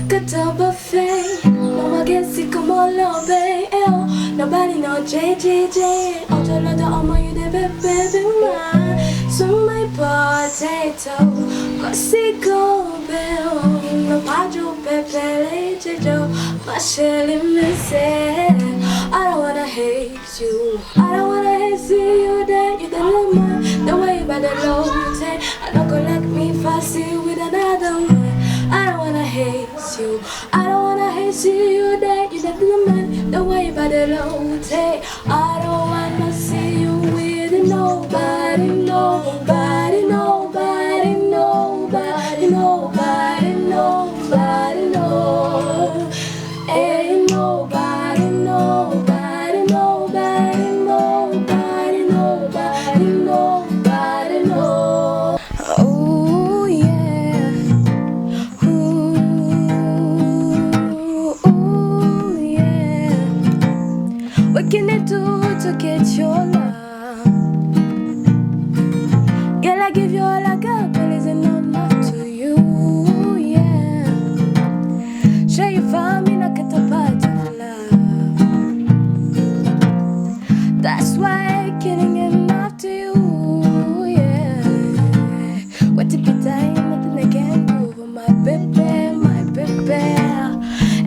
Buffet. No more get sick of more love, eh. Nobody know J J J. All the lot of my you the baby man. So my potato, cosico bell. No pajo pepe jojo. My shelly miss. I don't wanna hate you. I don't wanna hate see you there. You the lemon. The way you by the low I don't go like me fussy with another one. I don't wanna hate you. I don't wanna hate see you there. You the lemon. The way you by the low I don't wanna see you with nobody, nobody, nobody, nobody, nobody, nobody, no. Ain't nobody, nobody, nobody, nobody, nobody, nobody, no. Oh yeah. Ooh, ooh yeah. What can I do to get your love? Girl, I give you all I got, but is it not enough to you? Yeah. Sure you find me not get a part of love. That's why I can't get enough to you. Yeah. What if you die? Nothing I can do for my baby, my baby.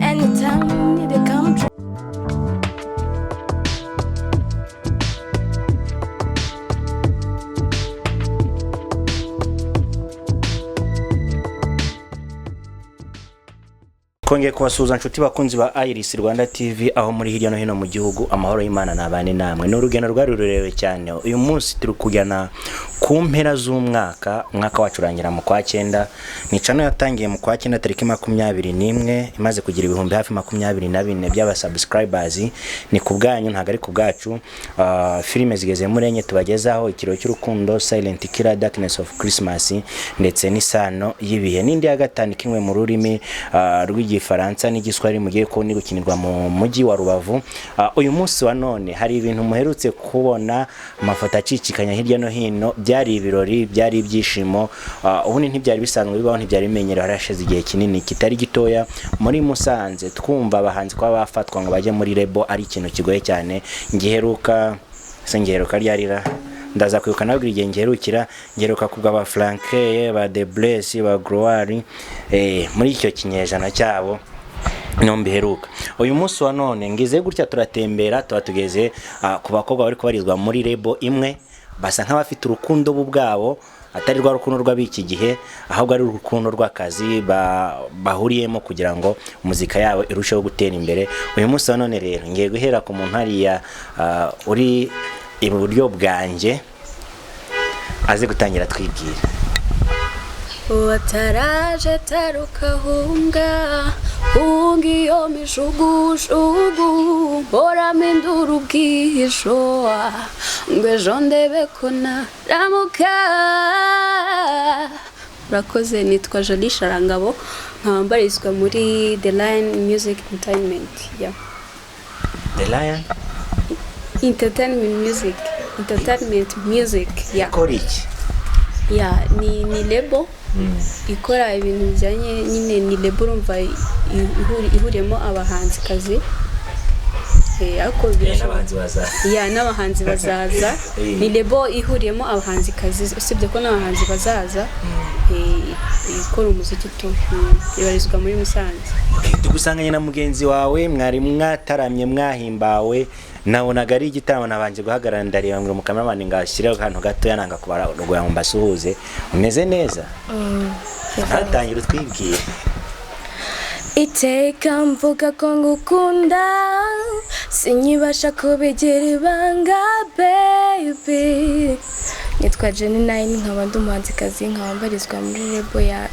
Anytime you need to come true. Kongeye kubasuhuza nshuti bakunzi ba Iris Rwanda TV aho muri hirya no hino mu gihugu, amahoro y'Imana nabane namwe. Ni urugendo rwari rurerure cyane. Uyu munsi turi kugana ku mpera z'umwaka, umwaka wacu urangira mu kwa cyenda. Ni channel yatangiye mu kwa cyenda tariki 21, imaze kugira ibihumbi hafi 24 by'aba subscribers. Ni ku bwanyu, ntago ari ku bwacu. Filime zigeze muri enye tubagezaho: Ikiro cy'urukundo, Silent Killer, Darkness of Christmas ndetse n'Isano y'ibihe. N'indi ya gatanu kimwe mu rurimi rw'igifaransa n'igiswahili mugiye ko ni gukinirwa mu mujyi wa Rubavu. Uyu munsi wa none hari ibintu muherutse kubona amafoto acicikanya hirya no hino, byari ibirori, byari ibyishimo. Ubundi ntibyari bisanzwe bibaho, ntibyari bimenyerewe, harashize igihe kinini kitari gitoya muri Musanze twumva abahanzi kuba bafatwa ngo bajye muri label ari ikintu kigoye cyane. Ngiheruka se ngiheruka ryarira ndaza kwibuka nabwo igihe ngiherukira, ngiheruka kubwa ba Frankeye, ba The Bless, ba Gloire, muri icyo kinyejana cyabo niho mbiheruka. Uyu munsi wa none ngize gutya turatembera, tuba tugeze ku bakobwa bari kubarizwa muri label imwe, basa nk'abafite urukundo bo ubwabo, atari rwa rukundo rw'ab'iki gihe, ahubwo ari urukundo rw'akazi bahuriyemo kugira ngo muzika yabo irusheho gutera imbere. Uyu munsi wa none rero ngiye guhera ku muntu hariya uri iburyo bwanjye, aze gutangira twibwira. Wataraje tarukahunga hunga iyo mijugujugu, mpora mpindura ubwihisho ngo ejo ndebe ko naramuka. Urakoze, nitwa Jolie Sharangabo, nkaba mbarizwa muri The Lion Music Entertainment. Yeah. The Lion Entertainment Music, Entertainment Music. Yeah. Ikora iki? Yeah, ni label ikora ibintu bijyanye nyine, ni label urumva ihuriyemo abahanzikazi. Ariko n'abahanzi bazaza. Yeah, n'abahanzi bazaza. Ni label ihuriyemo abahanzikazi, usibye ko n'abahanzi bazaza, ikora umuziki tu, ibarizwa muri Musanze. Okay, tugusanganye na mugenzi wawe, mwari mwataramye mwahimbawe, nabonaga ari igitaramo, nabanje guhagarara ndareba ngo mukameramani ngashyire akantu gatoya nanga kubara ngo mbasuhuze. Umeze neza? Ntatangira utwibwire. Iteka mvuga ko ngukunda, sinyibasha kubigira ibanga baby. Nitwa Jenny Nine, nkaba ndi umuhanzikazi, nkaba mbarizwa muri label ya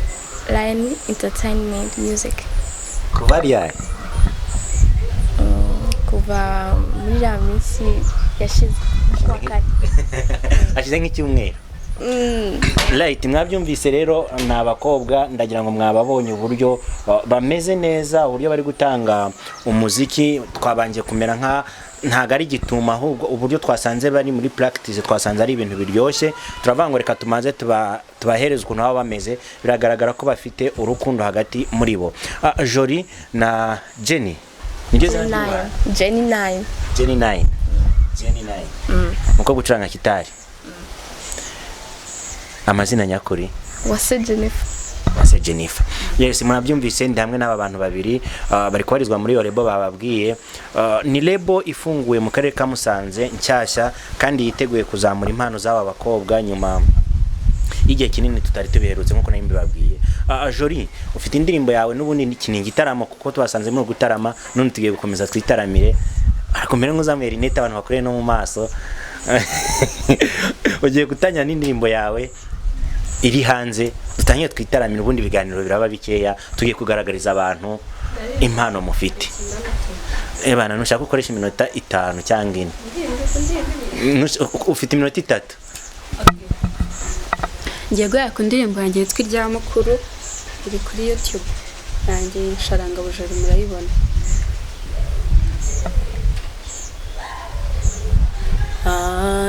Lion Entertainment Music. Kuva ryari? Kuva muri ya minsi yashize kuwa kane. Hashize nk'icyumweru. Right, mwabyumvise rero ni abakobwa, ndagira ngo mwababonye uburyo bameze neza, uburyo bari gutanga umuziki. Twabanje kumera nka Ntabwo ari gituma, ahubwo uburyo twasanze bari muri practice, twasanze ari ibintu biryoshye. Turavuga ngo reka tumaze tubahereze ukuntu baba bameze. Biragaragara ko bafite urukundo hagati muri bo. Jolie na Jenny, niryo zina ry'u Jenny 9. Jenny 9, Jenny 9, umukobwa ucuranga gitari, amazina nyakuri? Wase Jennifer. Wase Jennifer. Yes, murabyumvise, ndi hamwe n'aba bantu babiri, bari kubarizwa muri iyo label bababwiye. Ni label ifunguye mu karere ka Musanze, nshyashya, kandi yiteguye kuzamura impano z'aba bakobwa nyuma y'igihe kinini tutari tubiherutse, nk'uko nari mbibabwiye. Jolie, ufite indirimbo yawe n'ubundi iki ni igitaramo, kuko tubasanze muri gutarama, none tugiye gukomeza twitaramire. Ariko mbere nk'uzamuye rinete, abantu bakoreye no mu maso, ugiye gutangira n'indirimbo yawe iri hanze, dutangire twitaramire. Ubundi ibiganiro biraba bikeya, tugiye kugaragariza abantu impano mufite. Ebana, ntushaka gukoresha iminota 5 cyangwa 4? Ufite iminota 3. Ngiye guhera ku ndirimbo yanjye yitwa Irya Mukuru, iri kuri YouTube yanjye Sharanga Bujori, murayibona.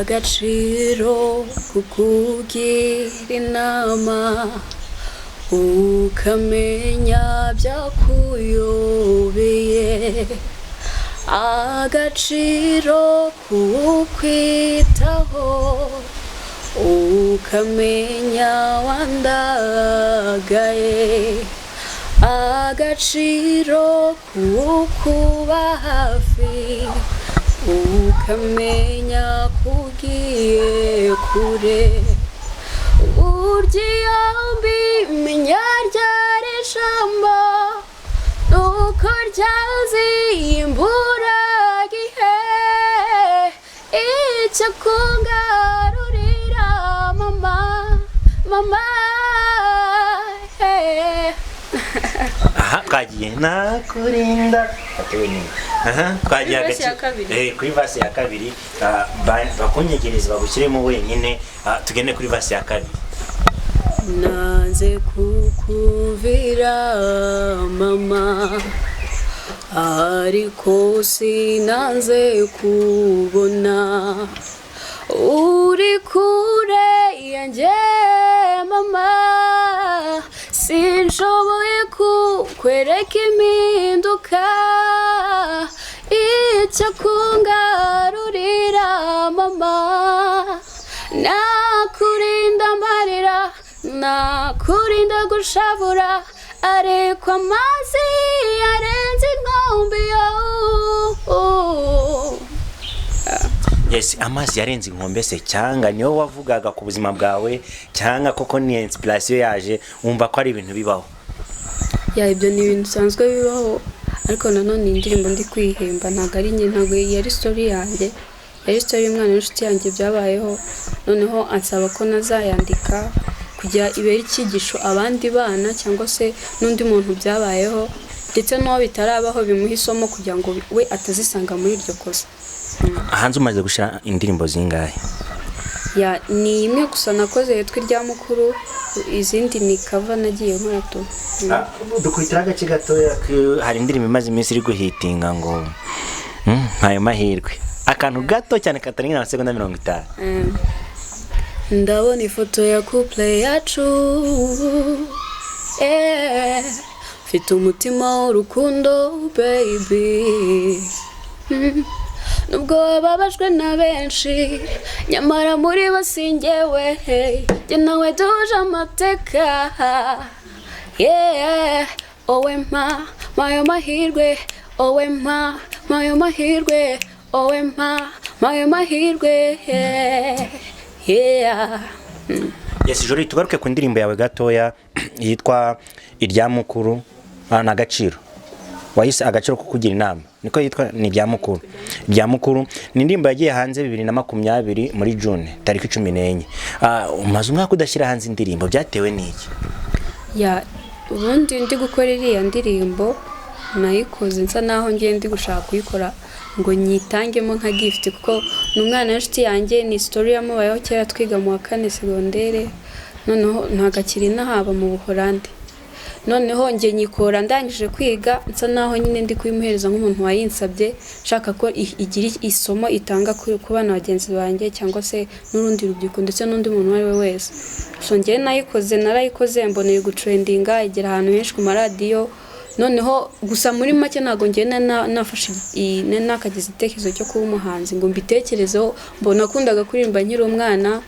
Agaciro kukugira inama, ukamenya byakuyobeye, agaciro kukwitaho, ukamenya wandagaye, agaciro kukuba hafi, ukamenya kugiye kure. Burya iyo mbimenya ryari ijambo, nuko ryaziye imburagihe, icyo kungarurira mama, mama. Aha twagiye nakurinda. Fate wenyine. Aha twagiye. Kuri verse ya kabiri. Kuri verse ya kabiri, bakunyegereza bagushyiremo wenyine. Tugende kuri verse ya kabiri. Nanze kukumvira mama, ariko sinanze kubona uri kure yanjye mama, sinshoboye kukwereka impinduka, icyo kungarurira mama, nakurinda amarira, nakurinda gushavura, ariko amazi yarenze inkombe yo. Yes, amazi yarenze inkombe se, cyangwa niyo wavugaga ku buzima bwawe, cyangwa koko ni inspiration yaje wumva ko ari ibintu bibaho? Ya, ibyo ni ibintu bisanzwe bibaho, ariko nanone iyi ndirimbo ndi kwihemba ntabwo ari njye, ntabwo yari story yanjye, yari story y'umwana w'inshuti yanjye byabayeho, noneho ansaba ko nazayandika kugira ibere icyigisho abandi bana cyangwa se n'undi muntu byabayeho, ndetse n'uwo bitarabaho bimuha isomo kugira ngo we atazisanga muri iryo kosa. Hanze umaze gushyira indirimbo zingahe? Ya, ni imwe gusa nakoze yitwa Irya Mukuru, izindi ni cover nagiye nkora tu. Dukubitira agace gatoya. Hari indirimbo imaze iminsi iri guhitinga ngo ntayo mahirwe, akantu gato cyane katarenga amasegonda 50. Ndabona ifoto ya couple yacu, mfite umutima w'urukundo baby. Nubwo wababajwe na benshi, nyamara muri bo sinjyewe, jye nawe duhuje amateka, yeah. Owe mpa mayo mahirwe, owe mpa mayo mahirwe, owe mpa mayo mahirwe, yeah. Yes, Jolie, tugaruke ku ndirimbo yawe gatoya yitwa Irya Mukuru. Ni agaciro wayise agaciro ko kugira inama, niko yitwa, ni Irya Mukuru. Irya Mukuru ni indirimbo yagiye hanze 2020 muri June tariki 14. Umaze umwaka udashyira hanze indirimbo, byatewe n'iki? Ya, ubundi ndi gukora iriya ndirimbo nayikoze nsa naho ngiye ndi gushaka kuyikora ngo nyitangemo nka gift, kuko ni umwana w'inshuti yanjye, ni story yamubayeho kera twiga mu wa 4 segondere, noneho ntabwo akiri inahaba mu Buholandi. Noneho njye nyikora ndangije kwiga, nsa naho nyine ndi kuyimuhereza nk'umuntu wayinsabye, nshaka ko igira isomo itanga ku bana bagenzi banjye cyangwa se n'urundi rubyiruko ndetse n'undi muntu uwo ari we wese. So njyewe nayikoze, narayikoze, mbona iri gutrendinga, igera ahantu henshi ku maradiyo. Noneho gusa muri make ntabwo njyewe nafashe nakagize igitekerezo cyo kuba umuhanzi ngo mbitekerezeho. Mbona nakundaga kuririmba nkiri umwana,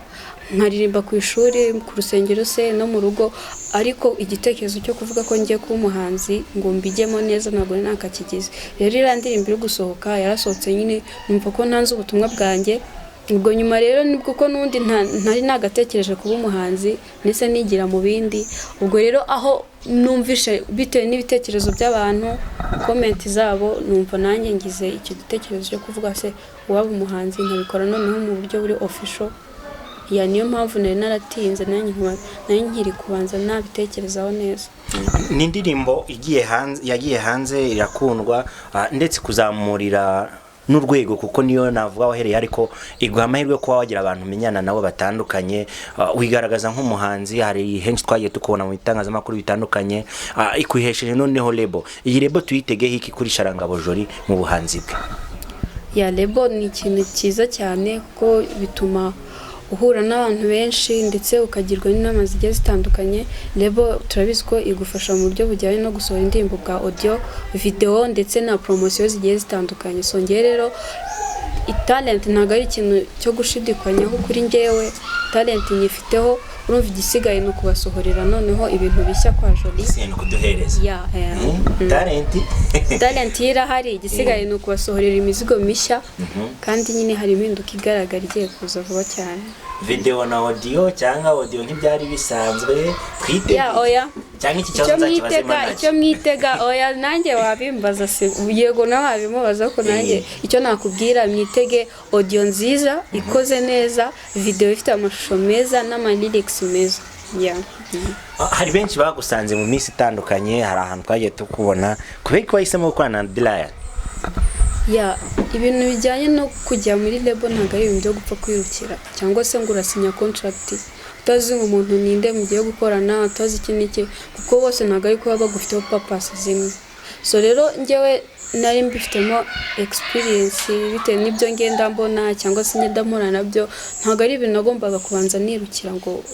nkaririmba ku ishuri, ku rusengero se no mu rugo, ariko igitekerezo cyo kuvuga ko ngiye kuba umuhanzi ngo mbijyemo neza ntabwo nari nakakigize. Rero iriya ndirimbo iri gusohoka, yarasohotse nyine numva ko ntanze ubutumwa bwanjye. Ubwo nyuma rero nibwo ko n'ubundi ntari nagatekereje kuba umuhanzi, ndetse nigira mu bindi. Ubwo rero aho numvishe bitewe n'ibitekerezo by'abantu, comment zabo, numva nanjye ngize icyo gitekerezo cyo kuvuga se uwaba umuhanzi nkabikora noneho mu buryo buri official. Yeah, niyo mpamvu nari naratinze, nanjye nari nkiri kubanza nabitekerezaho neza. Ni indirimbo igiye hanze, yagiye hanze irakundwa, ndetse kuzamurira n'urwego, kuko niyo navuga wahereye, ariko iguha amahirwe yo kuba wagira abantu umenyana nabo batandukanye, wigaragaza nk'umuhanzi. Hari henshi twagiye tukubona mu bitangazamakuru bitandukanye. Ikuhesheje noneho label. Iyi label tuyitegeho iki kuri Sharangabo Jolie mu buhanzi bwe? Yeah, label ni ikintu cyiza cyane kuko bituma uhura n'abantu benshi ndetse ukagirwa n'inama zigiye zitandukanye. Label turabizi ko igufasha mu buryo bujyanye no gusohora indirimbo bwa audio, video ndetse na promosiyo zigiye zitandukanye. So ngewe rero talent ntabwo ari ikintu cyo gushidikanyaho kuri njyewe, talent nyifiteho. Urumva igisigaye ni ukubasohorera noneho ibintu bishya kwa Jolie. Isi ni kuduhereza Yeah. Talent. Talent ye irahari, igisigaye ni ukubasohorera imizigo mishya, kandi nyine hari impinduka igaragara igiye kuza vuba cyane. Video na audio, cyangwa audio nk'ibyari bisanzwe, twitege? Yeah, oya. Cyangwa iki Icyo kibazo nzakibaze mwitega, manager? icyo mwitega, oya, nanjye wabimbaza se, yego, nawe wabimubaza ko nanjye icyo nakubwira, mwitege audio nziza ikoze neza, video ifite amashusho meza n'ama lyrics meza, yeah. Hari benshi bagusanze mu minsi itandukanye, hari ahantu twagiye tukubona. Kubera ko wahisemo gukorana na Brian? Yeah, ibintu bijyanye no kujya muri label ntabwo ari ibintu byo gupfa kwirukira, cyangwa se ngo urasinya contract utazi ngo umuntu ninde mugiye gukorana, utazi iki n'iki, kuko bose ntabwo ari kuba bagufiteho purpose zimwe. So rero njyewe nari mbifitemo experience bitewe n'ibyo ngenda mbona cyangwa se ngenda mpura nabyo. Ntabwo ari ibintu nagombaga kubanza nirukira ngo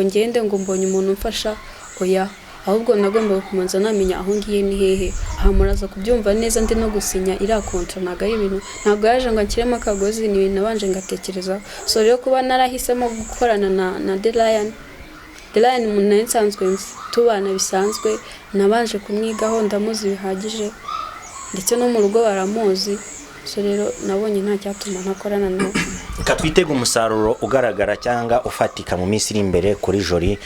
ngende ngo mbonye umuntu umfasha, oya. Ahubwo nagombaga kubanza namenya aho ngiye ni hehe. Aha muraza kubyumva neza ndi no gusinya iriya contrat. Ntabwo ari ibintu, ntabwo yaje ngo anshyiremo akagozi, ni ibintu nabanje ngatekerezaho. So rero kuba narahisemo gukorana na The Lion, The Lion umuntu nari nsanzwe nzi, tubana bisanzwe, nabanje kumwigaho, ndamuzi bihagije, ndetse no mu rugo baramuzi. So rero nabonye nta cyatuma ntakorana nawe. Reka twitege umusaruro ugaragara cyangwa ufatika mu minsi iri imbere kuri Jolie,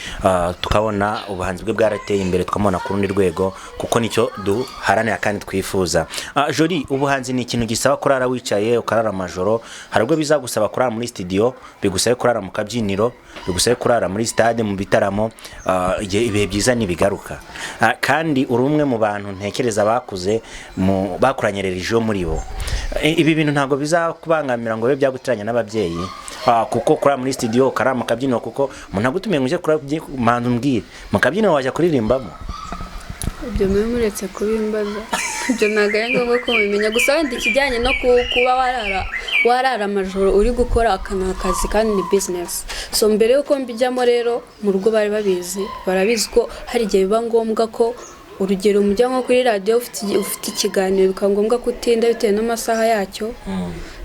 tukabona ubuhanzi bwe bwarateye imbere, tukamubona ku rundi rwego, kuko nicyo duharanira kandi twifuza. Jolie, ubuhanzi ni ikintu gisaba kurara wicaye, ukarara amajoro. Hari ubwo bizagusaba kurara muri studio, bigusabe kurara mu kabyiniro, bigusabe kurara muri stade mu bitaramo, igihe ibihe byiza nibigaruka. Kandi uri umwe mu bantu ntekereza bakuze mu bakuranye religion muri bo. Ibi bintu ntabwo bizakubangamira ngo bibe byaguteranya n'ababyeyi, kuko kurara muri studio, ukarara mu kabyiniro, kuko umuntu agutumiye ngo ujye manza umbwire, mu kabyiniro wajya kuririmbamo? Ibyo mube muretse kubimbaza, ibyo ntabwo ari ngombwa ko mubimenya. Gusa wenda ikijyanye no kuba warara amajoro uri gukora, aka ni akazi kandi ni business. So mbere y'uko mbijyamo rero, mu rugo bari babizi, barabizi ko hari igihe biba ngombwa ko, urugero, mujya nko kuri radiyo ufite ikiganiro, bikaba ngombwa ko utinda bitewe n'amasaha yacyo,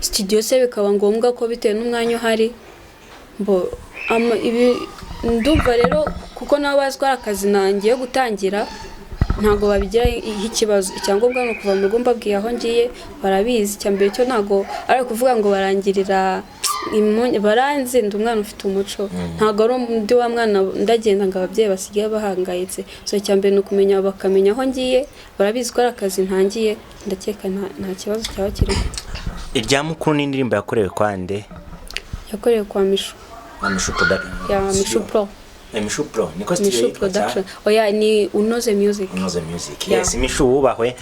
studio se bikaba ngombwa ko bitewe n'umwanya uhari. Mbo ibi ndumva rero kuko nabo bazi ko ari akazi nangiye gutangira, ntabwo babigiraho ikibazo. Icyangombwa ni ukuva mu rugo mbabwiye aho ngiye, barabizi. Icya mbere cyo ntabwo ari ukuvuga ngo barangirira baranzi, ndi umwana ufite umuco, ntabwo ari undi wa mwana ndagenda ngo ababyeyi basigaye bahangayitse. So icya mbere ni ukumenya, bakamenya aho ngiye, barabizi ko ari akazi ntangiye. Ndakeka nta kibazo cyaba kirimo. Irya mukuru ni indirimbo yakorewe kwande? Yakorewe kwa Mishu. Kwa Mishu Production? Yeah, Mishu Pro. Mishu Pro niko studio Mishu yitwa? Production, oya, ni Unoze Music. Unoze Music. Yeah. Yes, Mishu wubahwe.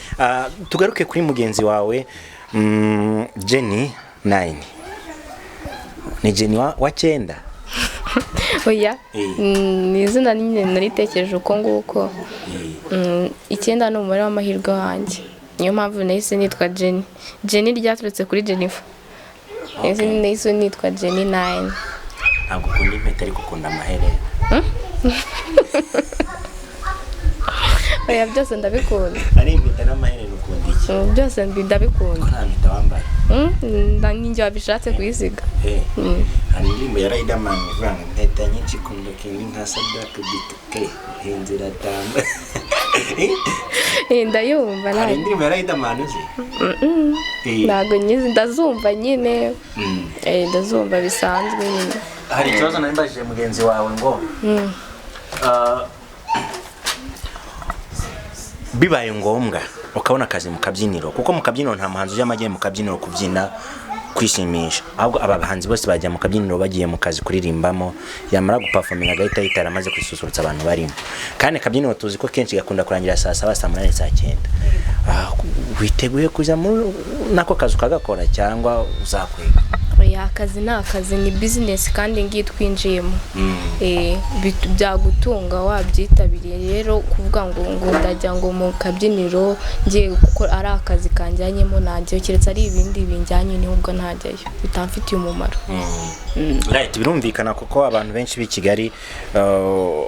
Tugaruke kuri mugenzi wawe, Jenny 9, ni Jenny wa cyenda. Oya. Eh. Ni izina nyine naritekereje uko nguko. 9 ni umubare w'amahirwe wanjye, niyo mpamvu nahise nitwa Jenny. Jenny ryaturutse kuri Jennifer. Nahise nahise nitwa Jenny 9. Ntabwo ukunda impeta ariko ukunda amaherena. Oya, byose ndabikunda. Ari impeta n'amaherena, ukunda iki? Byose ndabikunda. Ko nta mpeta wambaye? Ninjye wabishatse kuyisiga. Eh, hari indirimbo ya Riderman ivuga ngo impeta nyinshi kunda kindi nka Sadaka bituke inzira tamba. Ndayumva. Hari Ntabwo indirimbo ya Riderman uzi? Ntabwo nyizi, ndazumva nyine. Ndazumva bisanzwe nyine. Hari ikibazo nari mbajije mugenzi wawe ngo bibaye ngombwa ukabona akazi mu kabyiniro, kuko mu kabyiniro nta muhanzi ujya agiye mu kabyiniro kubyina kwishimisha, ahubwo aba bahanzi bose bajya mu kabyiniro bagiye mu kazi kuririmbamo, yamara guperforminga agahita yitara amaze gususurutsa abantu barimo. Kandi akabyiniro tuzi ko kenshi gakunda kurangira saa 7, saa 8, saa 9. Witeguye kujya muri nako kazi ukagakora cyangwa uzakwega? Oya, akazi ni akazi, ni bizinesi kandi ngiyi twinjiyemo. Byagutunga wabyitabiriye. Rero kuvuga ngo ndajya ngo mu kabyiniro ngiye gukora ari akazi kanjyanyemo, najyayo keretse ari ibindi binjyanye, niho ubwo ntajyayo bitamfitiye umumaro. Right, birumvikana kuko abantu benshi b'i Kigali,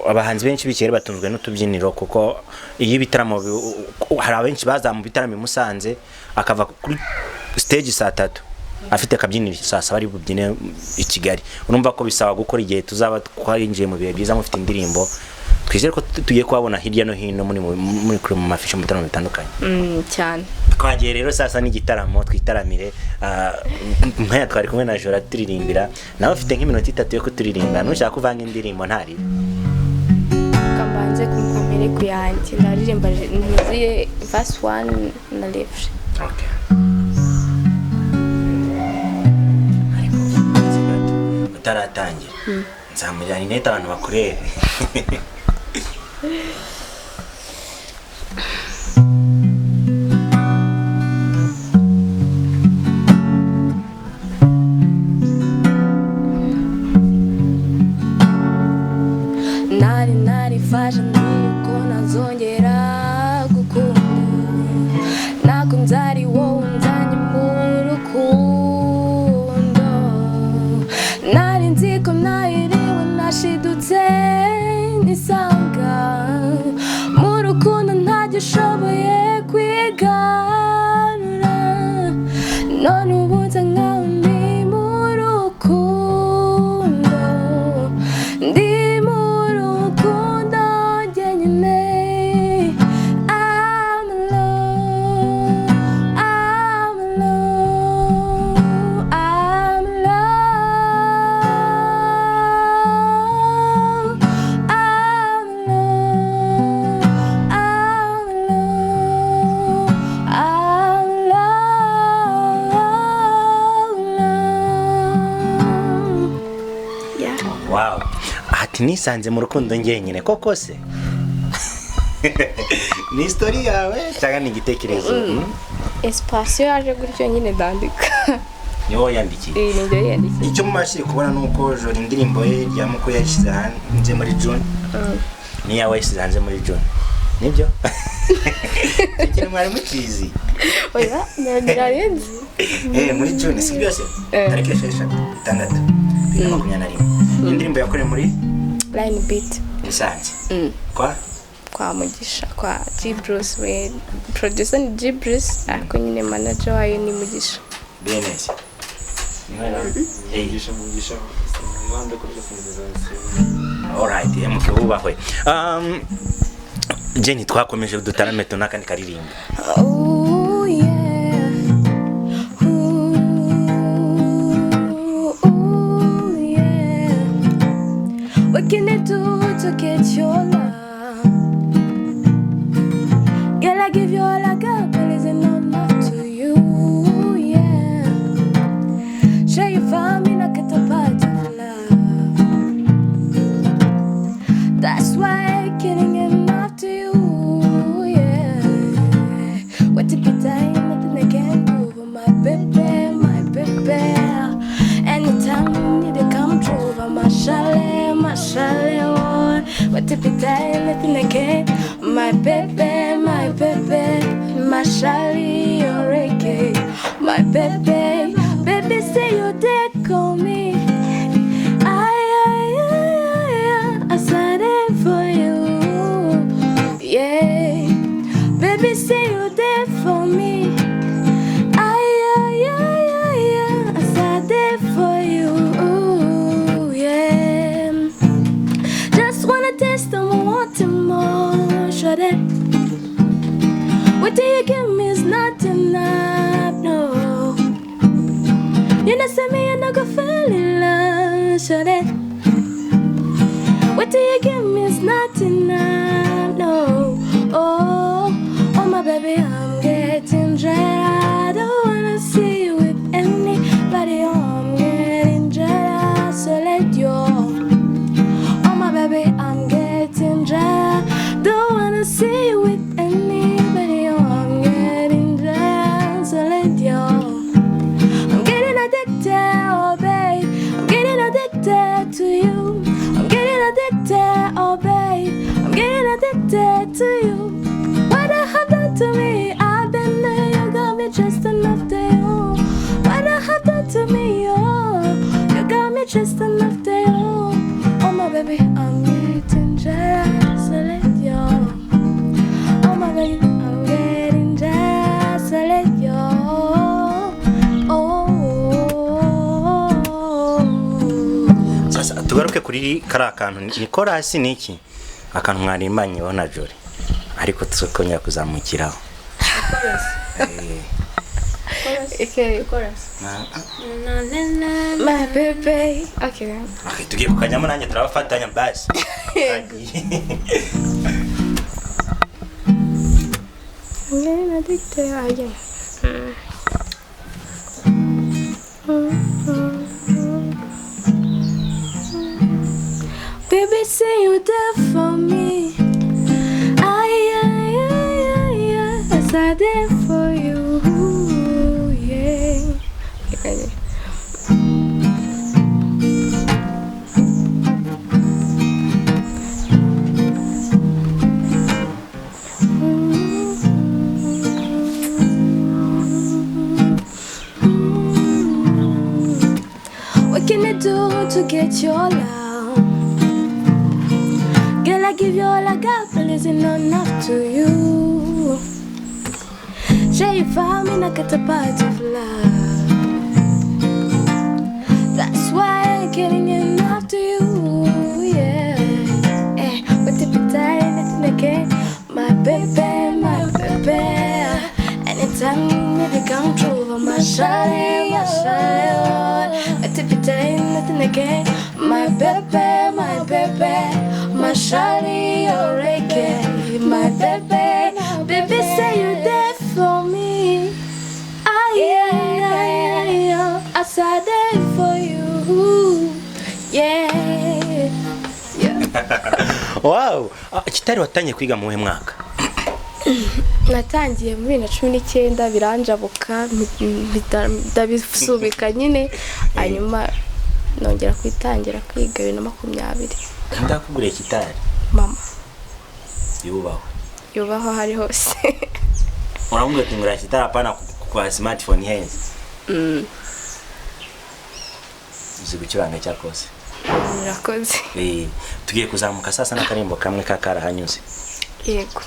abahanzi benshi b'i Kigali batunzwe n'utubyiniro, kuko iyo ibitaramo hari abenshi baza mu bitaramo i Musanze akava kuri stage saa 3 afite akabyiniro saa 7 ari bubyine i Kigali. Urumva ko bisaba gukora igihe tuzaba twarinjiye mu bihe byiza mufite indirimbo, twizere ko tugiye kubabona hirya no hino muri muri kuri mu mafishe mu bitaramo bitandukanye. Cyane. Twagiye rero sasa n'igitaramo twitaramire. Nkaya twari kumwe na Jora turirimbira, nawe ufite nk'iminota 3 yo kuturirimba, nushaka kuvanga indirimbo ntaribe. Kambanze kumkamere ku yanjye ndaririmba ntuziye verse 1 na refrain. Okay. Ariko uretse gato, utaratangira nzamujyana inete abantu bakurebe. Nari narifashe ko ntazongera gukunda, nakunze ari wowe unzanye mu rukundo, nari nzi ko nahiriwe nashidutse nisanga mu rukundo ntagishoboye kwigarura, none ubu nsa nkaho ndi mu rukundo, ndi mu rukundo njyenyine. I'm alone, I'm alone, I'm alone, I'm alone, I'm alone, I'm alone. Yeah. Wow. Ati nisanze mu rukundo njyenyine koko se? Ni story yawe cyangwa ni igitekerezo? Espacio yaje gutyo nyine ndandika. Ni wowe yandikiye? Iyi ni njye yiyandikiye. Icyo mubashije kubona ni uko Jora indirimbo ye ya muko yayishyize hanze muri June, n'iyawe yayishyize hanze muri June, nibyo? Icyo kintu mwari mukizi? Oya, ntarenze. Muri June si byose? Eh. Tariki 6 2021 indirimbo yakorewe muri Line beat. Musanze kwa Kwa Mugisha, kwa G Bruce, we producer ni G Bruce, ariko nyine manager wayo ni Mugisha. BNS. Mugisha, Mugisha, mwibande kuri gasinzira. Alright, MK wubahwe. Jenny twakomeje dutarame tunakandi karirimbo. Oh yeah. Ooh, ooh, yeah. What can I do to get your love? Girl, I give you all I got, but is it not enough to you? Yeah. Sure you find me not get a part of love. That's why I can't get enough to you, yeah. What if you time, nothing I can do for my baby, my baby. Anytime you need to come through, for my chalet, my chalet. if it nothing again. My baby, my baby, my Charlie or reggae. My baby, baby say you did call me. I said it for you. Yeah. Baby say you did for me. I said it for you. Yeah. Just wanna taste them, I want more. Shut it. What do you give me is not enough, no. You know, send me and I go fall in love. Shut it. What do you give me is not enough, no. Oh, oh my baby, I'm getting dry. I don't wanna see you with anybody. Oh, I'm getting dry, so let you. Oh my baby, I'm getting dry. Don't wanna see you with anybody. Oh, I'm getting dry, so let you. I'm getting addicted, oh babe. I'm getting addicted to you. I'm getting addicted, oh babe. I'm getting addicted to you. What I have done to me, I've been there. You got me just enough to you. What I have done to me, oh, you got me just enough to you. Oh my baby, I'm getting jealous, let you. Oh my baby, I'm getting jealous, let you. Oh. Sasa tugaruke kuri kariya kantu ni korasi ni iki akantu mwarimanyeho na Jolly ariko tukongera kuzamukiraho. Okay. My baby. Okay. Okay, tugiye kukajyamo nanjye turabafatanya basi. I'm getting addicted again. Baby, say you there for me. I said there for you. Yeah. Okay. What can I do to get your love? Girl, I give you all I got, but is it not enough to you? Share you found me, not get a part of love. That's why I ain't getting enough to you, yeah. Eh, but if you die, nothing again. My baby, my baby. Anytime you need to control my shawty, my shawty. But if you die, nothing again. My baby, my baby. My shawty, your reggae. My baby, baby, say you there for me. I said there for you. Yeah. Yeah. Wow, kitari watangiye kwiga mu mwaka? Natangiye muri 2019 biranjabuka ndabisubika nyine hanyuma nongera kwitangira kwiga 2020. Ndakuguriye kitari? Mama. Yubaho. Yubaho hari hose. Uramubwira ati ngura kitari apana kwa smartphone ihenze. Uzi gucuranga cyakose. Murakoze. Tugiye kuzamuka sasa n'akarimbo kamwe kakarahanyuze. Yego.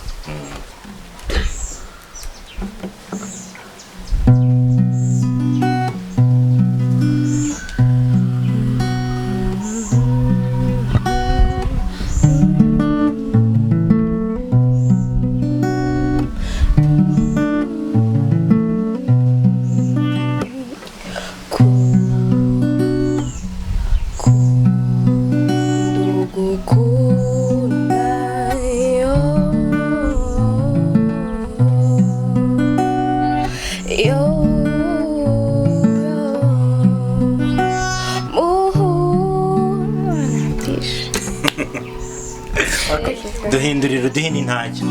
Duhindurira uduhini ntacyo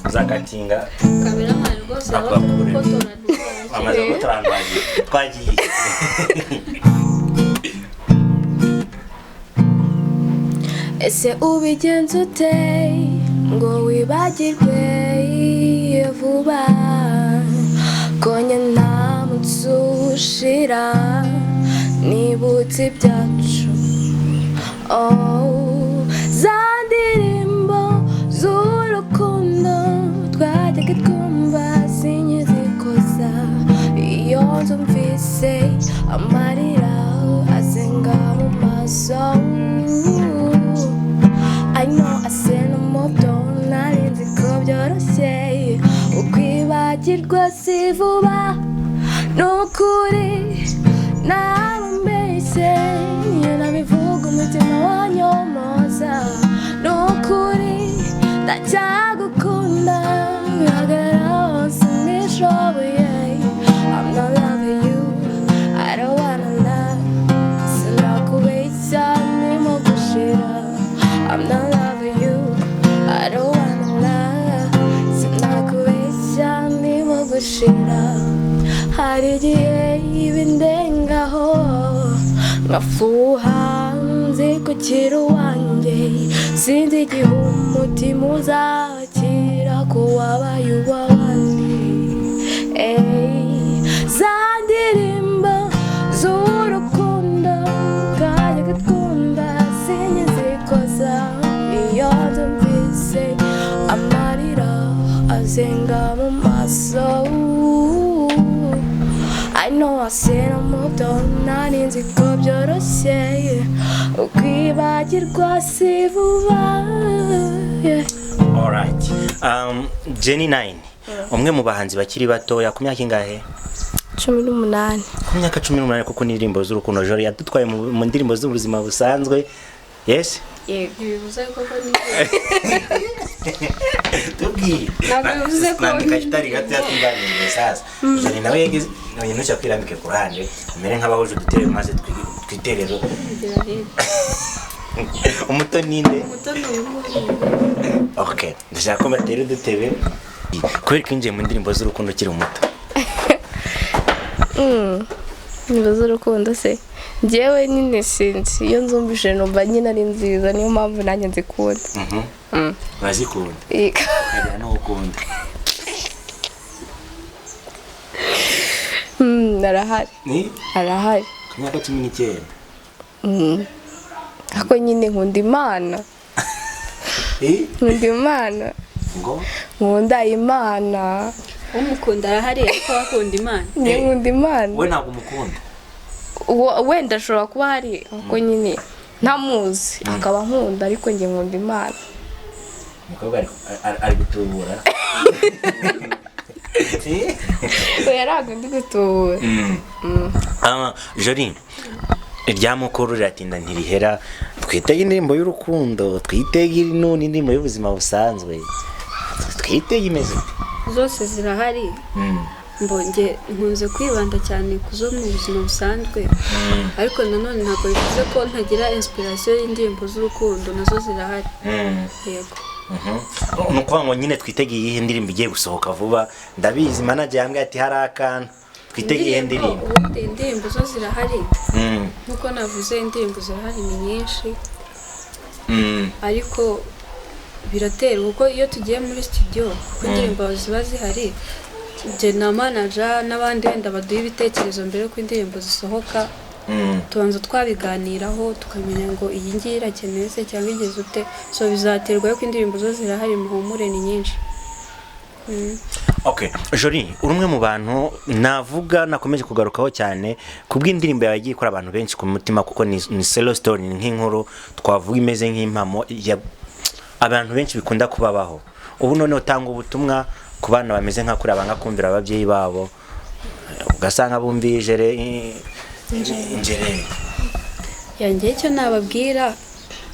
uzakatinga kameramani rwose abakotora amaze gutorangaje twagiye. Ese ubigenza ute ngo wibagirwe vuba, konye nta munsi ushira nibutse ibyacu? Oh, za ndirimbo z'urukundo twajyaga twumva sinkizikoza. Iyo nzumvise amarira azenga mu maso. I know I said no more, nari nzi ko byoroshye ukwibagirwa si vuba. Nukuri nabambeshye iyo nabivuga, umutima wanyomoza. Nukuri ndacyagukunda, hagarara hose nishoboye. I'm not loving you, I don't wanna love. Sinakubeshya ndimo gushira. I'm not loving you, I don't wanna love. Sinakubeshya ndimo gushira. Hari igihe ibindengaho nkafuha, nzi ko ukiri uwanjye. Sinzi igihe umutima uzakira ko wabaye uw'abandi. Ey, za ndirimbo z'urukundo twajyaga twumva sinkizikoza. Iyo nzumvise amarira azenga mu maso. I know I said I'm moved on, nari nzi ko byoroshye ukwibagirwa si vuba, yeah. Alright. Jenny 9, umwe mu bahanzi bakiri batoya. Ku myaka ingahe? 18. Ku myaka 18, kuko n'indirimbo z'urukundo. Joro yadutwaye mu ndirimbo z'ubuzima busanzwe, yes. Yego. Ntibivuze koko ni Tubwiye. Ntabwo bivuze ko- Nandika kitari gato yatuganiriye. Sasa Joro nawe yagize none ntushaka kwirambike ku ruhande, umere nk'abahuje uduterero maze twiterero. Kugira hirya. Umuto ninde? Muto ni uyu nguyu. Okay, ndashaka ko batera udutebe. Kubera ko winjiye mu ndirimbo z'urukundo ukiri muto. Indirimbo z'urukundo se, njyewe nyine sinzi, iyo nzumvise numva nyine ari nziza, niyo mpamvu nanjye nzikunda. Urazikunda? Yego. Ukagira n'uwo ukunda? Arahari. Ni Arahari. ku myaka 19? Ariko nyine nkunda Imana. Eh? Nkunda Imana. Ngo? Nkunda Imana. Umukunda arahari, ariko bakunda Imana. Njye nkunda Imana. We ntabwo umukunda? Wenda ashobora kuba hari, ariko nyine ntamuzi akaba nkunda, ariko njye nkunda Imana. Umukobwa ari gutubura. Eh? Oya, ntabwo ndi gutubura. Ah, Jolie, irya mukuru riratinda ntirihera. Twitege indirimbo y'urukundo, twitege n'undi indirimbo y'ubuzima busanzwe, twitege imeze ite? Zose zirahari. Mbonge nkunze kwibanda cyane ku zo mu buzima busanzwe, ariko nanone ntabwo bivuze ko ntagira inspiration y'indirimbo z'urukundo, nazo zirahari, yego. Ni ukuvuga ngo nyine twitege iyihe ndirimbo igiye gusohoka vuba? Ndabizi manager yambwiye ati hari akantu. Twitege iyihe ndirimbo? Ubundi indirimbo zo zirahari. Nk'uko navuze, indirimbo zirahari ni nyinshi, ariko biraterwa, kuko iyo tugiye muri studio, kuko indirimbo ziba zihari, njye na manager n'abandi wenda baduha ibitekerezo mbere y'uko indirimbo zisohoka, tubanza twabiganiraho tukamenya ngo iyi ngiyi irakenewe se cyangwa igeze ute. So bizaterwa, yuko indirimbo zo zirahari, muhumure, ni nyinshi. Okay, Jolie, uri umwe mu bantu navuga nakomeje kugarukaho cyane kubw'indirimbo yawe yagiye ikora abantu benshi ku mutima, kuko ni solo story, ni nk'inkuru twavuga imeze nk'impamo ya abantu benshi bikunda kubabaho. Ubu noneho utanga ubutumwa ku bana bameze nka kuriya banga kumvira ababyeyi babo, ugasanga bumviye ijere injere. Yanjye icyo nababwira,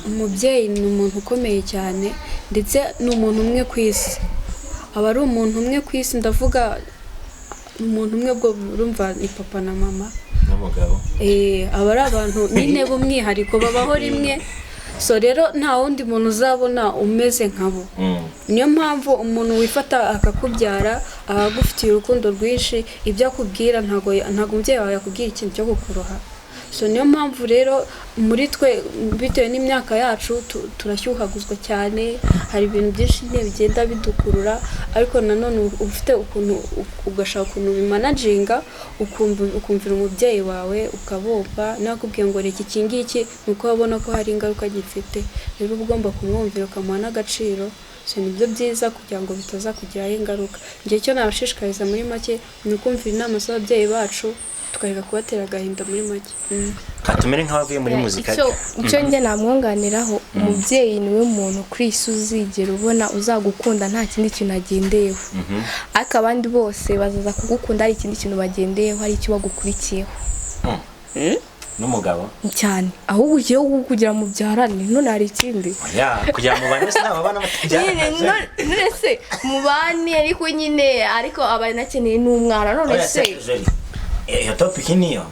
umubyeyi ni umuntu ukomeye cyane, ndetse ni umuntu umwe ku isi, aba ari umuntu umwe ku isi. Ndavuga umuntu umwe, ubwo urumva ni papa na mama n'umugabo. Aba ari abantu nyine b'umwihariko, babaho rimwe. So rero nta wundi muntu uzabona umeze nkabo. Niyo mpamvu umuntu wifata akakubyara aba agufitiye urukundo rwinshi. Ibyo akubwira, ntabwo umubyeyi wawe yakubwira ikintu cyo kukuroha. So niyo mpamvu rero muri twe, bitewe n'imyaka yacu, turashyuhaguzwa cyane. Hari ibintu byinshi nyine bigenda bidukurura, ariko nanone uba ufite ukuntu ugashaka ukuntu ubimanaginga, ukumvira umubyeyi wawe, ukabumva. Niba akubwiye ngo reka iki ngiki, ni uko wabona ko hari ingaruka gifite. Rero uba ugomba kumwumvira, ukamuha n'agaciro. So nibyo byiza kugira ngo bitazakugiraho ingaruka. Njye icyo nabashishikariza muri make ni ukumvira inama z'ababyeyi bacu, tukareka kubatera agahinda muri make. Tumere nk'abavuye muri muzika. Icyo njye namwunganiraho, umubyeyi niwe muntu kuri iyi si uzigera ubona uzagukunda nta kindi kintu agendeyeho, ariko abandi bose bazaza kugukunda hari ikindi kintu bagendeyeho, hari icyo bagukurikiyeho. N'umugabo? Cyane, ahubwo ugiye kugira mubyarane, none hari ikindi. Oya, kugira ngo mubane se nabo bana Nyine, batabyarana. None se mubane, ariko nyine ariko aba anakeneye n'umwana, none Oya, se se Jolie, iyo topic niyo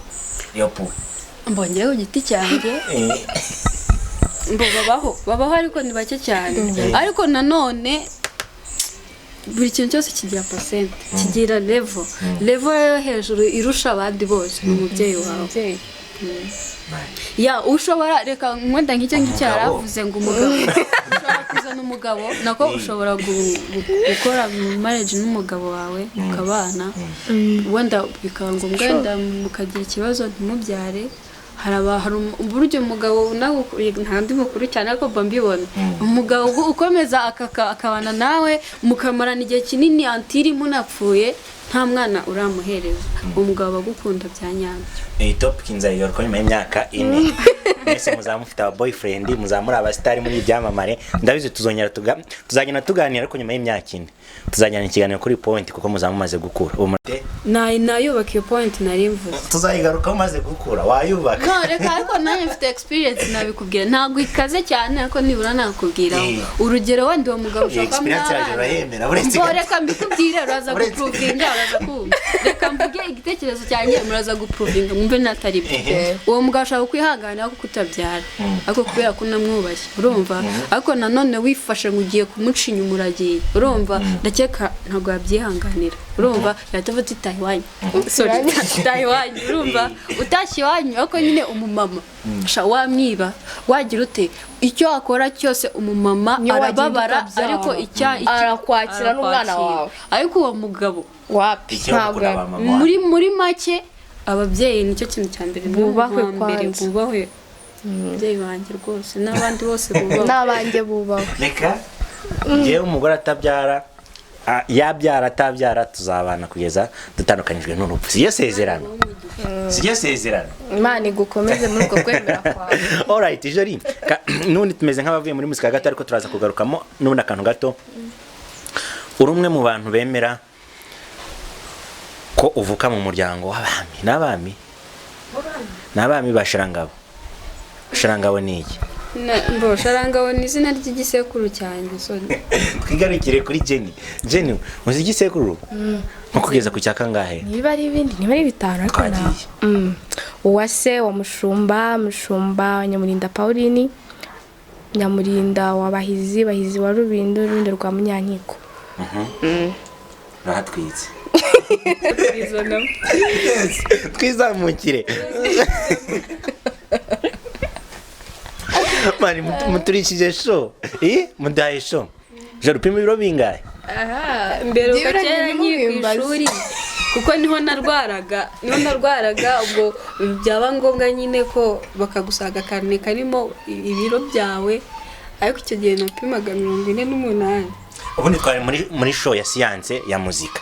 iyo pu Mbongeyeho ku giti cyanjye, mbo babaho ariko ni bake cyane. Ariko nanone buri kintu cyose kigira percent, kigira level yo hejuru irusha abandi bose ni umubyeyi wawe. Umubyeyi. Ya, ushobora, reka wenda nk'icyo ngicyo Umugabo. Yaravuze ngo umugabo, ushobora kuzana umugabo, nako ushobora gukora marriage n'umugabo wawe, mukabana, wenda bikaba ngombwa wenda mukagira ikibazo ntimubyare. Hari burya umugabo nawe, nta ndi mukuru cyane ariko mba mbibona, umugabo ukomeza akabana nawe mukamarana igihe kinini antiri munapfuye nta mwana uramuhereza, uwo mugabo aba agukunda bya nyabyo. Iyi topic nzayigaruka nyuma y'imyaka 4. Mwese muzaba mufite aba boyfriend, muzaba muri abasitari, muri ibyamamare, ndabizi. Tuzongera tuzagenda tuganira, ariko nyuma y'imyaka 4 tuzajyana ikiganiro kuri point, kuko muzaba mumaze gukura. Ubu Nayubaka iyo point nari mvuze. Tuzayigarukaho umaze gukura, wayubaka. No, reka, ariko nanjye mfite experience, nabikubwira. Ntabwo ikaze cyane, ariko nibura nakubwira urugero. Wenda uwo mugabo Iyi ushobora kuba experience yaje mwabana. urayemera, uretse Mbo, gato. reka mbikubwire, uraza guprovinga, uraza kumva. Reka mvuge igitekerezo cyanjye, muraza guprovinga mwumve natari byo. Uwo mugabo ashobora kwihanganira kuko utabyara, ariko kubera ko unamwubashye, urumva. Ariko nanone wifashe ngo ugiye kumuca inyuma, uragiye, urumva, ndakeka ntabwo yabyihanganira. Urumva, yahita avuga ati taha iwanyu, sorry, taha iwanyu. Urumva, utashye iwanyu, ariko nyine umumama sha wamwiba, wagira ute, icyo wakora cyose, umumama Niyo wagenda arababara, ukabyara. ariko Arakwakira n'umwana arakwakira. wawe. Ariko uwo mugabo Wapi. Icyo Ntabwo gukunda ba mama wawe. muri make, ababyeyi nicyo kintu cya mbere Bubahwe nka mbere. kwanza. Bubahwe ababyeyi banjye rwose, n'abandi bose bubahwe. N'abanjye bubahwe. Reka ngewe umugore atabyara, yabyara atabyara, tuzabana kugeza dutandukanyijwe n'urupfu. Siyo sezerano, siyo sezerano. Imana igukomeze muri uko kwemera kwawe. Alright, Jolie, n'ubundi tumeze nk'abavuye muri muzika gato, ariko turaza kugarukamo n'ubundi akantu gato. Uri umwe mu bantu bemera ko uvuka mu muryango w'abami, n'abami, n'abami ba Sharangabo. Sharangabo ni iki? Mbo Sharangabo ni izina ry'igisekuru cyanjye, so Twigarukire kuri Jenny. Jenny, uzi igisekuru nko kugeza ku cya kangahe? Niba ari ibindi, niba ari bitanu, ariko Twagiye. Uwase wa Mushumba, Mushumba wa Nyamurinda Pauline, Nyamurinda wa Bahizi, Bahizi wa Rubindo, Rubindo rwa Munyankiko. Urahatwitse. Twizamukire mani, muturishije show, mudaye show. Joro, upima ibiro bingahe? Mbere uko Byibura kera nkiri ku ntimubimbaze. ishuri, kuko niho narwaraga, ubwo byaba ngombwa nyine ko bakagusaga akarine karimo ibiro byawe, ariko icyo gihe napimaga 48. Ubundi twari muri show ya siyanse ya muzika,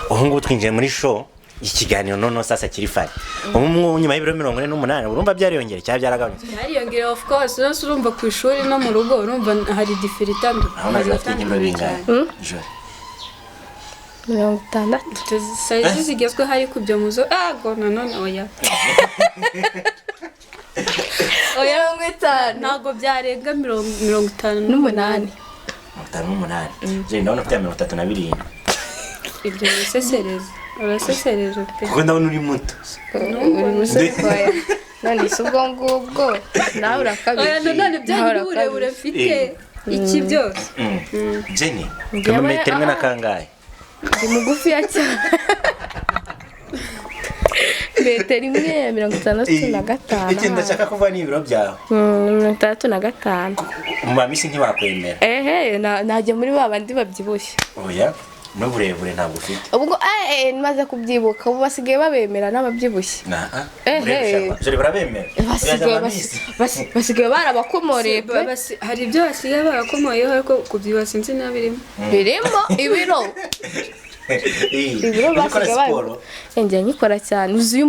ubu ngubu twinjiye muri show ikiganiro noneho sasa kiri funny. Ubu ngubu nyuma y'ibiro 48, urumva byariyongera cyangwa byaragabanutse? Byariyongera, of course. Nose urumva ku ishuri no mu rugo, urumva hari difference itandukanye. Aho naje bafite ibiro bingahe, Joro? 60. Size zigezweho, ariko ibyo muzo ago nanone, oya oya. 50. Ntabwo byarenga 58. N'umunani. 58. Joro, ndabona ufite 37. Ibyo urasesereza, urasesereza pe. Kuko ndabona uri muto. Uri musore kwawe, none se ubwo ngubwo nawe urakabije. Oya, nanone Nawe bya n'uburebure urakabije. mfite, iki byose. Jenny, Njyewe, upima metero imwe na ah. kangahe? Ndi mugufiya cyane. Metero imwe 65. Ikintu ndashaka kuvuga ni ibiro byawe. 65. Mu bamisi ntibakwemera. Ehe, najya muri ba bandi babyibushye. Oya, n'uburebure ntabwo ufite. Ubwo maze kubyibuka, ubu basigaye babemera n'ababyibushye. Nah, Ehe. jori barabemera. Basigaye Oya, bamisi. basigaye barabakomoreye pe. Hari ibyo basigaye barakomoyeho, ariko kubyibuha sinzi niba birimo. Birimo ibiro. Ibiro Ujya ukora basigaye bari. siporo? Njya nyikora cyane. Uzi uyu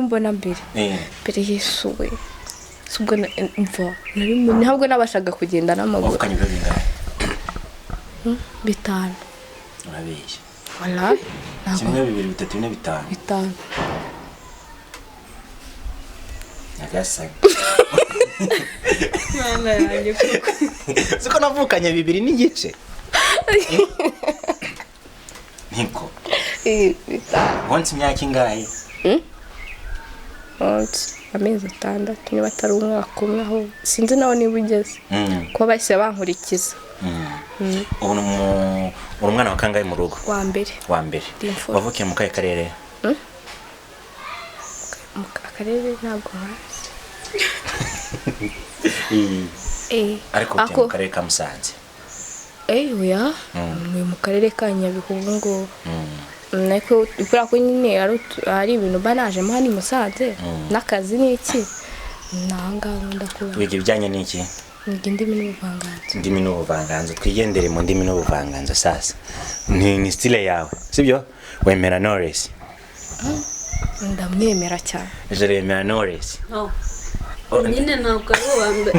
mbona mbere. Eh, Mbere yisuwe. Si ubwo mva nari ntabwo nabashaga kugenda n'amaguru. Wavukanye ibiro bingahe? 5. Urabeshya. Wala. Ntabwo 1 2 3 4 5. 5. Nyagasani. Mwana yanjye koko. Siko navukanye 2.5. Niko. 5. Wonse imyaka ingahe? Once amezi 6 niba atari umwaka umwe, aho sinzi nawe niba ugeze. Kuba bahise bankurikiza. Ubu uri umwana wa kangahe mu rugo? Wa mbere. Wa mbere. Ndi imfura. Wavukiye mu kahe karere? Mu akarere ntabwo nkazi. Ariko utuye mu karere ka Musanze. Oya, ni mu karere ka Nyabihu ubu ngubu. Ariko kubera ko nyine ari ibintu mba najemo hano i Musanze n'akazi n'iki, ni aha ngaha nkunda kuba. Wiga ibijyanye n'iki? Niga indimi n'ubuvanganzo. Indimi n'ubuvanganzo. Twigendere mu ndimi n'ubuvanganzo sasa. Ni style yawe, sibyo? Wemera Knowless? Ndamwemera cyane. Ejo wemera Knowless? No. Nyine ntabwo ari uwa mbere,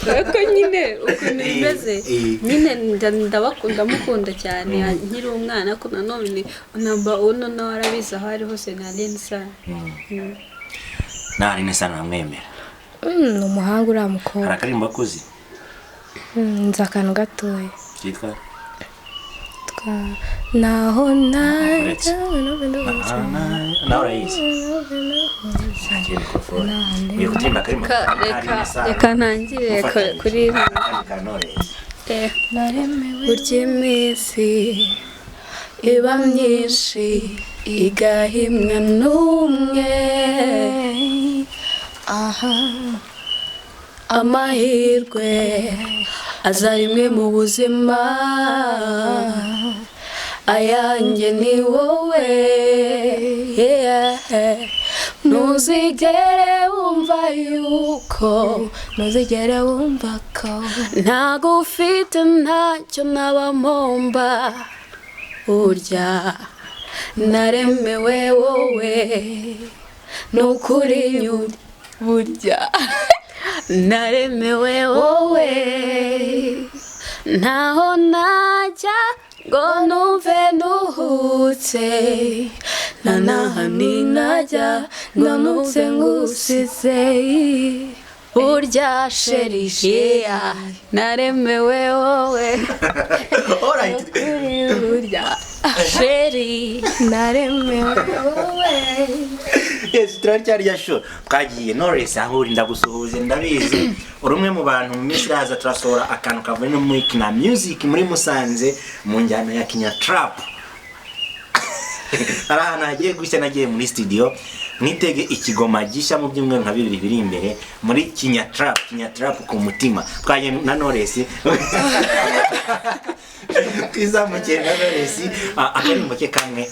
ariko nyine ukuntu bimeze nyine ndabakunda, mukunda cyane nkiri umwana, ariko nanone namba uno nawe arabizi aho ari hose na Alyn Sano. Na Alyn Sano namwemera. Ni umuhanga uriya mukobwa. Hari akaririmbo akuzi? Nzi akantu gatoya. Kitwa? Naho Uretse. najya Nawe urayizi? Ugiye kuririmba akaririmbo ka Alyn Sano. Reka ntangire kuri Akandi ka Knowless. Naremewe. Burya iminsi iba myinshi igahimwa n'umwe, Aha. amahirwe aza rimwe mu buzima, ayanjye ni wowe, yeah. Ntuzigere wumva yuko, Ntuzigere wumva ko ntagufite ntacyo naba mpomba, burya naremewe wowe, nukuri burya naremewe wowe, ntaho najya ngo numve nduhutse, nta n'ahandi najya ngo numve ngusize, burya sheri yeah, naremewe wowe. Alright. Burya Sheri naremewe wowe. Yes, turacyari ya show. Twagiye Knowless aho uri ndagusuhuze, ndabizi. Uri umwe mu bantu mu minsi iraza turasohora akantu kavuye no muri Kina Music muri Musanze mu njyana ya Kinya Trap. Hari ahantu hagiye gushya, nagiye muri studio, mwitege ikigoma gishya mu byumweru nka 2 biri imbere muri Kinya Trap, Kinya Trap ku mutima. Twagiye na Knowless. Twizamukiye na Knowless, akaririmbo ke kamwe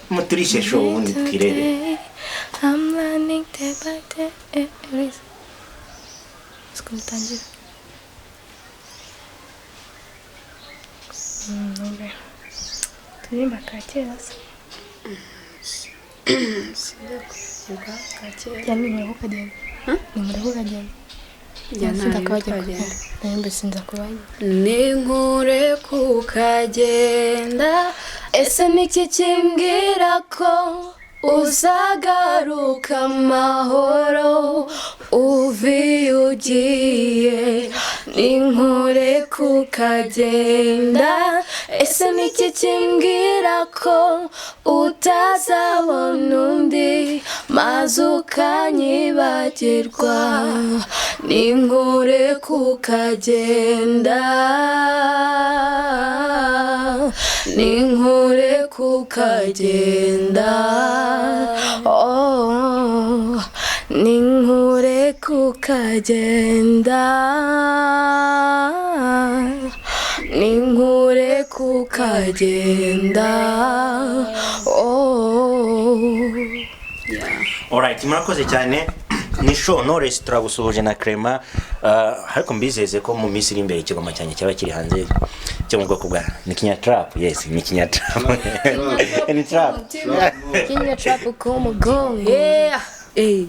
muturishe show ubundi twirebe. I'm learning day by day. Uriza. Siko mutangira. Turirimba ka kera se. Ya nimureke ukagenda. Nimureke ukagenda. Njya Sinza nta kubagera. twagenda. Nimba sinza kubagera. Ninkure kukagenda, ese niki kimbwira ko uzagaruka amahoro uvi ugiye? Ninkure kukagenda, ese niki kimbwira ko utazabona undi maze ukanyibagirwa? Ninkure kukagenda, ninkure kukagenda, oh. Ninkure kukagenda, ninkure kukagenda, oh. Alright, murakoze cyane. Ni show Knowless, turagusuhuje na Clement. Ariko mbizeze ko mu minsi iri imbere ikigoma cyanjye cyaba kiri hanze, cyo mu bwoko bwa ni kinya trap. Yes, ni kinya trap, ni trap. Kinya trap ku mugongo, yeah. Eh,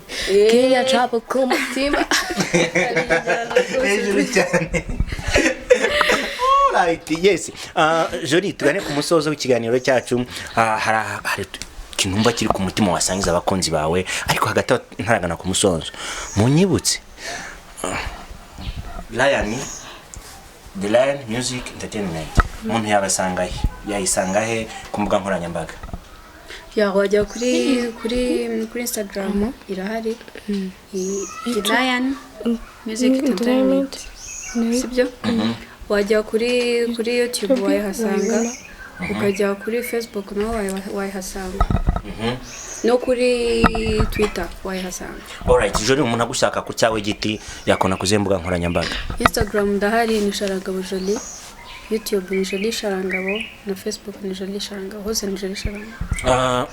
kinya trap ku mutima. Hejuru cyane. Alright, yes. Jolie, tugane ku musozo w'ikiganiro cyacu. Hari ikintu wumva kiri ku mutima wasangiza abakunzi bawe, ariko hagati aho ntaragana ku musozo, munyibutse Lion, The Lion Music Entertainment, umuntu yabasanga he, yayisanga he ku mbuga nkoranyambaga? Ya, wajya kuri Instagram irahari. The Lion Music Entertainment, sibyo? Wajya kuri YouTube wayihasanga, ukajya kuri Facebook naho wayihasanga, no kuri Twitter wayihasanga. Alright, Jolie, umuntu agushaka ku cyawe giti yakona ku zihe mbuga nkoranyambaga? Instagram ndahari, ni Sharangabo Jolie. YouTube ni Jolie Sharangabo, na Facebook ni Jolie Sharangabo, hose ni Jolie Sharangabo.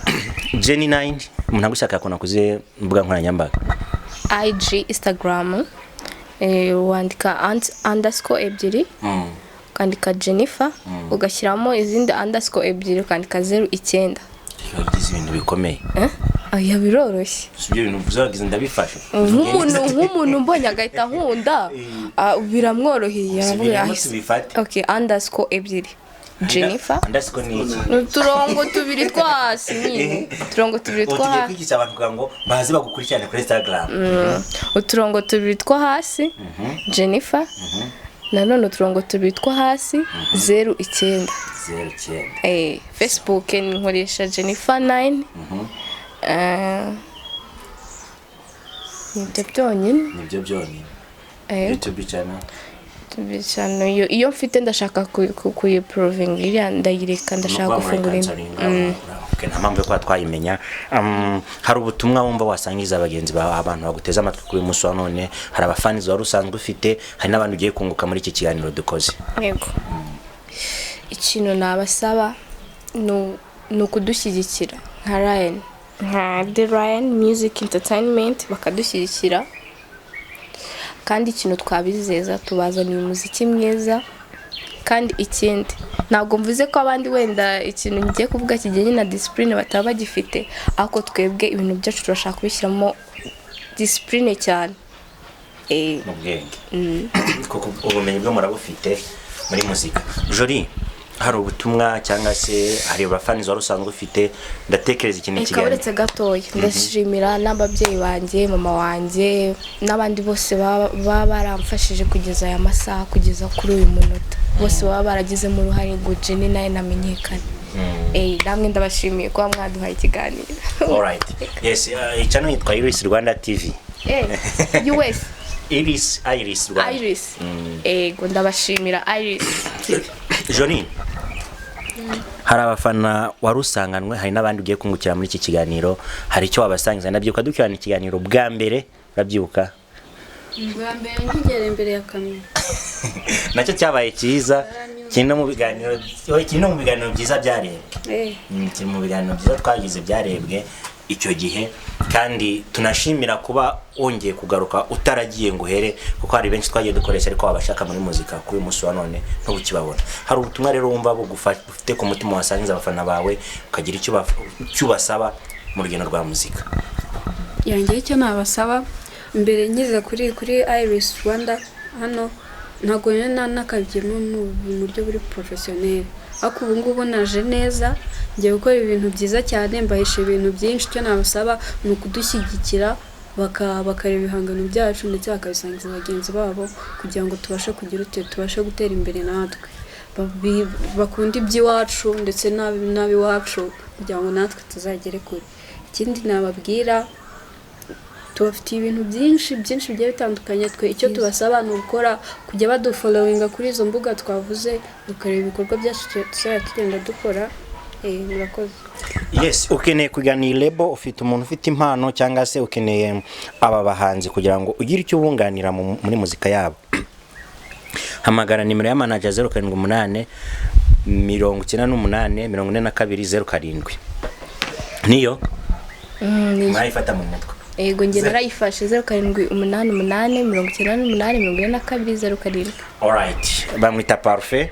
Jenny 9, umuntu agushaka yakona ku zihe mbuga nkoranyambaga? IG, Instagram, wandika underscore ebyiri, ukandika Jennifer, ugashyiramo izindi underscore ebyiri, ukandika 09. Wagize ibintu bikomeye. Eh? Aya biroroshye. Si ibyo bintu uzagize, ndabifashe. Nk'umuntu mbonye agahita ankunda, biramworoheye, aravuga Subiramo ahise. tubifate. Okay, underscore ebyiri, Jennifer. Underscore ni iki? Ni uturongo tubiri two hasi nyine, uturongo tubiri Ubu two tugiye hasi. kwigisha abantu kugira ngo baze bagukurikirane kuri Instagram. Uturongo tubiri two hasi, Jennifer, nanone uturongo tubiri two hasi, 09. 09. Facebook nkoresha Jennifer 9. Nibyo byonyine. Nibyo byonyine? YouTube channel? Tubicano iyo mfite ndashaka kuyiprovinga, iriya ndayireka, ndashaka gufungura indi. Okay, nta mpamvu yo kuba twayimenya. Hari ubutumwa wumva wasangiza bagenzi bawe, abantu baguteze amatwi kuri uyu munsi wa none? Hari abafanizi wari usanzwe ufite, hari n'abandi ugiye kunguka muri iki kiganiro dukoze. Yego, ikintu nabasaba ni ukudushyigikira nka Ryan, nka The Ryan Music Entertainment, bakadushyigikira. Kandi ikintu twabizeza, tubazaniye umuziki mwiza. Kandi ikindi, ntabwo mvuze ko abandi wenda ikintu ngiye kuvuga kijyanye na discipline bataba bagifite, ariko twebwe ibintu byacu turashaka kubishyiramo discipline cyane. Mu bwenge, kuko ubumenyi bwo murabufite muri muzika. Jolie, hari ubutumwa cyangwa se hari abafanizi wari usanzwe ufite? Ndatekereza ikintu Reka kiganiro uretse gatoya, ndashimira n'ababyeyi banjye, mama wanjye n'abandi bose baba baramfashije kugeza aya masaha, kugeza kuri uyu munota, bose baba baragizemo uruhare ngo Jenny nawe namenyekane. Namwe ndabashimiye kuba mwaduhaye ikiganiro. Alright, yes, channel yitwa Iris Rwanda TV. US. Iris, Iris Rwanda. Iris, ego, ndabashimira Iris TV. Jolie, hari abafana wari usanganwe, hari n'abandi ugiye kungukira muri iki kiganiro. Hari icyo wabasangiza? Ndabyibuka dukorana ikiganiro bwa mbere, urabyibuka? Bwa mbere nkigera imbere ya kamera. Nacyo cyabaye cyiza, kiri no mu biganiro byiza byarebwe. Kiri mu biganiro byiza twagize byarebwe icyo gihe. Kandi tunashimira kuba wongeye kugaruka, utaragiye ngo uhere, kuko hari benshi twagiye dukoresha ariko wabashaka muri muzika kuri uyu munsi wa none ntubukibabona. Hari ubutumwa rero wumva bugufite ku mutima wasangiza abafana bawe, ukagira icyo ubasaba mu rugendo rwa muzika? Yanjye icyo nabasaba, mbere nkiza kuri Iris Rwanda hano, ntabwo rero nakabyemo mu buryo buri professionnel, ariko ubu ngubu naje neza, ngiye gukora ibintu byiza cyane, mbahisha ibintu byinshi. Icyo nabasaba ni ukudushyigikira, bakareba ibihangano byacu ndetse bakabisangiza bagenzi babo, kugira ngo tubashe kugira ute, tubashe gutera imbere natwe. Bakunda iby'iwacu ndetse n'ab'iwacu, kugira ngo natwe tuzagere kure. Ikindi nababwira, tubafitiye ibintu byinshi byinshi bigiye bitandukanye. Twe icyo tubasaba ni ugukora, kujya badufollowinga kuri izo mbuga twavuze, bakareba ibikorwa byacu tuzajya tugenda dukora. Murakoze. Yes, ukeneye kugana iyi label, ufite umuntu ufite impano, cyangwa se ukeneye aba bahanzi kugira ngo ugire icyo ubunganira muri muzika yabo, hamagara nimero ya manager 078 98 42 07. Niyo murayifata mu mutwe? Yego, njye narayifashe: 0788 98 42 07. Alright, bamwita Parfait,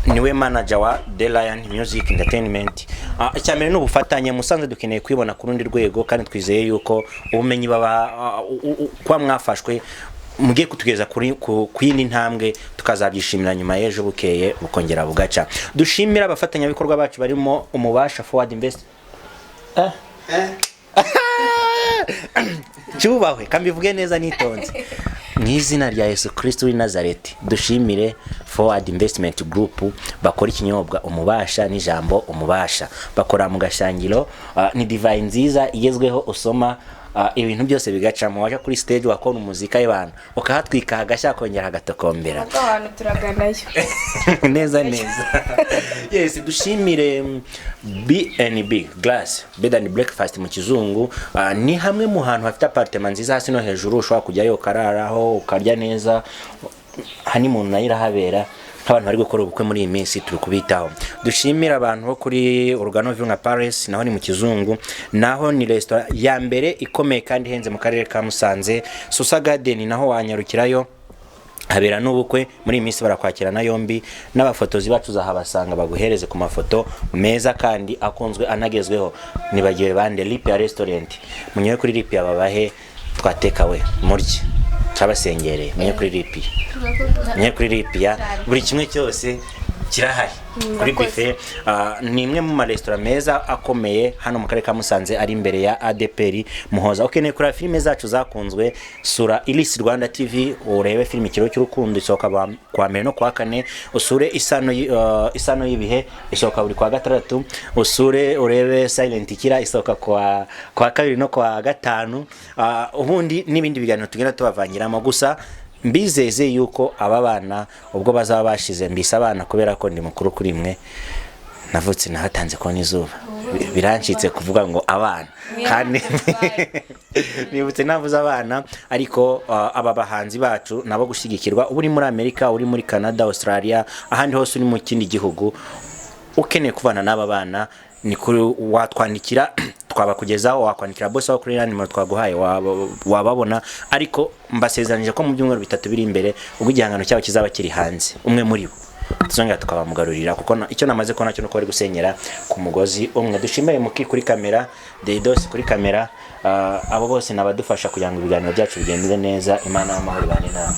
niwe manager wa The Lion Music Entertainment. Icya mbere ni ubufatanye. Musanze dukeneye kwibona ku rundi rwego, kandi twizeye yuko ubumenyi baba kuba mwafashwe mugiye kutugeza ku yindi ntambwe, tukazabyishimira nyuma y'ejo bukeye bukongera bugaca. Dushimira abafatanyabikorwa bacu barimo Umubasha Forward Invest. Cyubahwe, kambivuge neza nitonze, mu izina rya Yesu Kristo w'i Nazareti. Dushimire Forward Investment Group bakora ikinyobwa Umubasha n'ijambo Umubasha, bakora mu Gashangiro. Ni divayi nziza igezweho, usoma ibintu byose bigacamo, waje kuri stage wakora umuzika y'abantu ukahatwika hagashya, kongera hagatokombera. Ubwo ahantu turaganayo. Neza neza. Yes, dushimire BNB Glass Bed and Breakfast mu Kizungu. Ni hamwe mu hantu hafite apartment nziza hasi no hejuru, ushobora kujyayo ukararaho, ukarya neza. Honeymoon nayo irahabera, nk'abantu bari gukora ubukwe muri iyi minsi turi kubitaho. Dushimira abantu bo kuri Organo View nka Paris, naho ni mu Kizungu, naho ni restaurant ya mbere ikomeye kandi ihenze mu karere ka Musanze. Susa Garden naho wanyarukirayo, habera n'ubukwe muri iyi minsi, barakwakirana yombi, n'abafotozi bacu uzahabasanga baguhereze ku mafoto meza kandi akunzwe anagezweho. Nibagiwe bande? Lipia Restaurant, munyoye kuri Lipia, babahe twatekawe murye, turabasengereye. Munyoye kuri Lipia, munyoye kuri Lipia, buri kimwe cyose kirahari kuri buffet. Ni imwe mu maresitora meza akomeye hano mu karere ka Musanze, ari imbere ya ADPR Muhoza. Ukeneye kureba filime zacu zakunzwe, sura Iris Rwanda TV urebe filime Ikiro cy'Urukundo, isohoka kwa mbere no kwa kane. Usure Isano y'Ibihe, isohoka buri kwa gatandatu. Usure urebe Silent Killer, isohoka kwa kabiri no kwa gatanu. Ubundi n'ibindi biganiro tugenda tubavangiramo. Gusa mbizeze yuko aba bana ubwo bazaba bashize, mbise abana kubera ko ndi mukuru kuri mwe, navutse nahatanze kubona izuba. Birancitse kuvuga ngo abana, kandi nibutse navuze abana. Ariko aba bahanzi bacu nabo gushyigikirwa. Uba uri muri Amerika, uri muri Canada, Australia, ahandi hose, uri mu kindi gihugu, ukeneye kubana n'aba bana, ni kuri watwandikira twabakugezaho, wakwandikira bose aho kuri ya nimero twaguhaye wababona. Ariko mbasezeranyije ko mu byumweru 3 biri imbere, ubwo igihangano cyabo kizaba kiri hanze, umwe muri bo tuzongera tukabamugarurira, kuko icyo namaze kubona cyo nuko bari gusenyera ku mugozi umwe. Dushimire Muki kuri kamera, Deidos kuri kamera, abo bose nabadufasha kugira ngo ibiganiro byacu bigende neza. Imana y'amahoro ibane nawe.